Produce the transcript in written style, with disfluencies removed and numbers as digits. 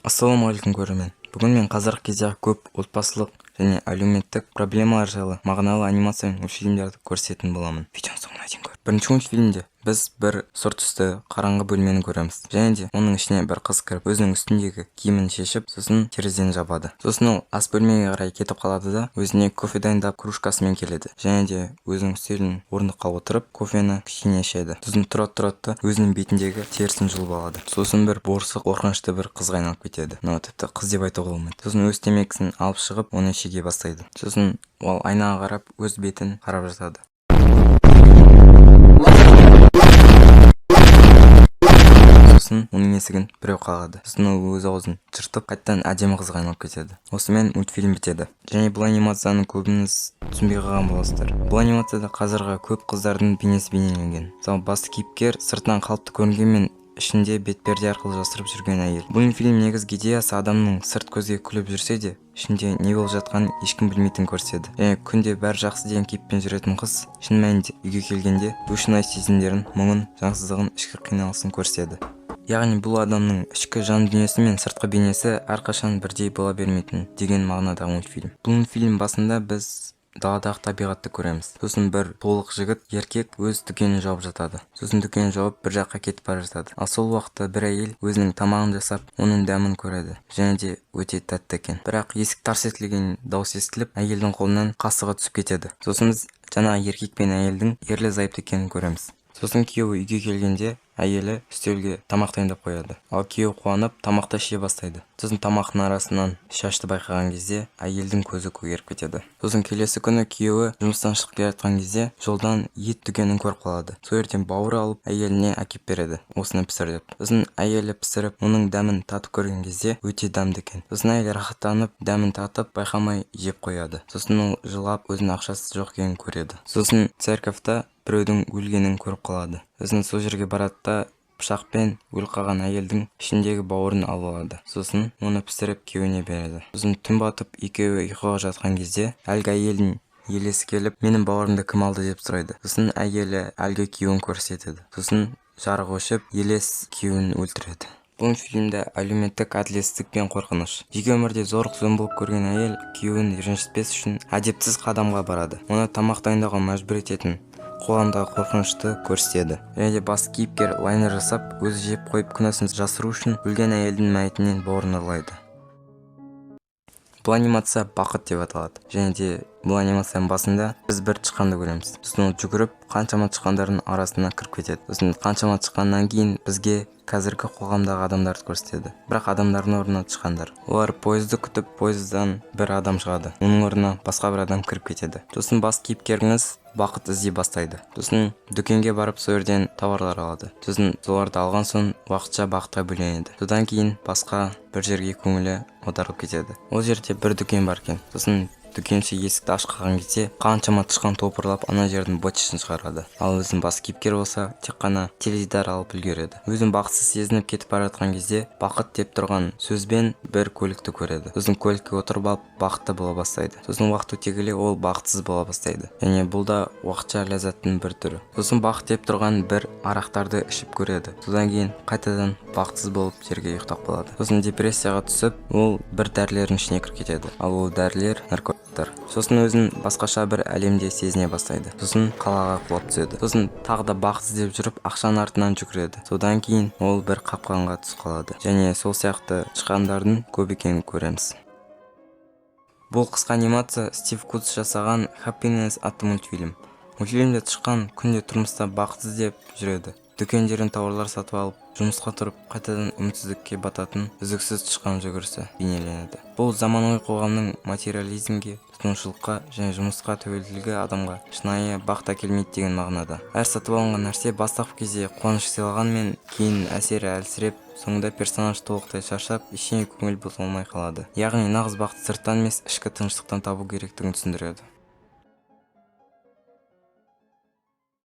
Ассалаумағалейкум, көрермен! Бүгін мен қазіргі кездегі көп отбасылық және әлеуметтік проблемалар жайлы мағыналы анимация мен мультфильмдерді көрсететін боламын. Видеоның соңына дейін көр. Бірінші мультфильмде біз бір сұр түсті қараңғы бөлмені көреміз және де оның ішіне бір қыз кіріп, өзінің үстіндегі киімін шешіп, сосын терезені жабады. Сосын ол ас бөлмеге қарай кетіп қалады да, өзіне кофе дайындап, кружкасымен келеді және де өзінің үстелін орындыққа отырып, кофені кішкене ішеді. Сосын тұрады, тұрады да, өзінің бетіндегі терісін жұлып алады. Сосын бір борсық, қорқынышты бір қызға айналып кетеді. Мынау тіпті қыз деп айтуға болмайды. Сосын өз темекісін алып шығып, оны шеге бастайды. Сосын ол айнаға қарап, өз бетін қарап жатады. Сосын оның есігін біреу қағады. Сосын ол өз аузын жыртып, қайтадан әдемі қызға айналып кетеді. Осымен мультфильм бітеді. Және бұл анимацияны көбіңіз түсінбей қалған боласыздар. Бұл анимацияда қазіргі көп қыздардың бейнесі бейнеленген. Мысалы, басты кейіпкер сыртынан қалыпты көрінгенмен, ішінде бетперде арқылы жасырып жүрген әйел. Бұл мультфильм негізгі идеясы адамның сырт көзге күліп жүрсе де, ішінде не болып жатқанын ешкім білмейтінін көрсетеді. Және күнде бәрі жақсы деген кейіппен жүретін қыз шын мәнінде үйге келгенде өз шынайы сезімдерін, мұңын, жансыздығын, ішкі қиналысын көрсетеді. Яғни бұл адамның ішкі жан дүниесі мен сыртқы бейнесі әрқашан бірдей бола бермейтін деген мағынадағы мультфильм. Бұл мультфильм басында біз даладағы табиғатты көреміз. Сосын бір толық жігіт, еркек өз дүкенін жауып жатады. Сосын дүкенін жауып, бір жаққа кетіп бара жатады. Ал сол уақытта бір әйел өзінің тамағын жасап, оның дәмін көреді және де өте тәтті екен. Бірақ есік тарс етілген дауыс естіліп, әйелдің қолынан қасығы түсіп кетеді. Сосын біз жаңағы еркек пен әйелдің ерлі зайыпты екенін көреміз. Сосын күйеуі үйге келгенде, әйелі үстелге тамақ дайындап қояды. Ал күйеуі қуанып, тамақты іше бастайды. Сосын тамақтың арасынан шашты байқаған кезде, әйелдің көзі көгеріп кетеді. Сосын келесі күні күйеуі жұмыстан шығып келе жатқан кезде, жолдан ет дүкенін көріп қалады. Сол жерден бауыр алып, әйеліне әкеп береді, осыны пісір деп. Сосын әйелі пісіріп, оның дәмін татып көрген кезде, өте дәмді екен. Сосын әйелі рахаттанып дәмін татып, байқамай жеп қояды. Сосын ол жылап, өзінің ақшасы жоқ екенін көреді. Сосын церковьта біреудің өлгенін көріп қалады. Сосын сол жерге барады да, пышақпен өліп қалған әйелдің ішіндегі бауырын алып алады. Сосын оны пісіріп, күйеуіне береді. Сосын түн батып, екеуі ұйқыға жатқан кезде, әлгі әйелдің елесі келіп, менің бауырымды кім алды деп сұрайды. Сосын әйелі әлгі күйеуін көрсетеді. Сосын жарық өшіп, елес күйеуін өлтіреді. Бұл фильмде әлеуметтік әділетсіздік пен қорқыныш. Жеке өмірде зорлық зомбылық көрген әйел күйеуін ренжітпес үшін әдепсіз қадамға барады. Оны тамақ дайындауға мәжбүр ететін қоғамдағы қорқынышты көрсетеді. Және де басты кейіпкер лайнер жасап, өзі жеп қойып, күнәсін жасыру үшін өлген әйелдің мәйітінен бауырын ұрлайды. Бұл анимация «Бақыт» деп аталады. Және де бұл анимацияның басында біз бір тышқанды көреміз. Сосын ол жүгіріп, қаншама тышқандардың арасына кіріп кетеді. Сосын қаншама тышқаннан кейін бізге қазіргі қоғамдағы адамдарды көрсетеді, бірақ адамдардың орнына тышқандар. Олар пойызды күтіп, пойыздан бір адам шығады, оның орнына басқа бір адам кіріп кетеді. Сосын бас кейіпкеріміз бақыт іздей бастайды. Сосын дүкенге барып, сол жерден тауарлар алады. Сосын соларды алған соң, уақытша бақытқа бөленеді. Содан кейін басқа бір жерге көңілі аударылып кетеді. Ол жерде бір дүкен бар екен. Сосын дүкенші есікті ашып қалған кезде, қаншама тышқан топырлап, ана жердің быт-шытын шығарады. Ал өзінің бас кейіпкер болса, тек қана теледидар алып үлгереді. Өзін бақытсыз сезініп кетіп бара жатқан кезде, бақыт деп тұрған сөзбен бір көлікті көреді. Сосын көлікке отырып алып, бақытты бола бастайды. Сосын уақыт өте келе ол бақытсыз бола бастайды. Және бұл да уақытша ләззаттың бір түрі. Сосын бақыт деп тұрған бір арақтарды ішіп көреді. Содан кейін қайтадан бақытсыз болып, жерге ұйықтап қалады. Сосын депрессияға түсіп, ол бір дәрілердің ішіне кіріп кетеді. Ал ол дәрілер наркотиктер. Сосын өзін басқаша бір әлемде сезіне бастайды. Сосын қалаға құлап түседі. Сосын тағы да бақыт іздеп жүріп, ақшаның артынан жүгіреді. Содан кейін ол бір қапқанға түсіп қалады. Және сол сияқты тышқандардың көп екенін көреміз. Бұл қысқа анимация Стив Кутс жасаған «Happiness» атты мультфильм. Мультфильмде тышқан күнде тұрмыста бақыт іздеп жүреді. Дүкендерден тауарлар сатып алып, жұмысқа тұрып, қайтадан үмітсіздікке бататын үздіксіз тышқан жүгірісі бейнеленеді. Бұл заманауи қоғамның материализмге, тұтынушылыққа және жұмысқа тәуелділігі адамға шынайы бақыт әкелмейді деген мағынада. Әр сатып алынған нәрсе бастапқы кезде қуаныш сыйлағанымен, кейін әсері әлсіреп, соңында персонаж толықтай шаршап, ештеңеге көңіл толмай қалады. Яғни нағыз бақытты сырттан емес, ішкі тыныштықтан табу керектігін түсіндіреді.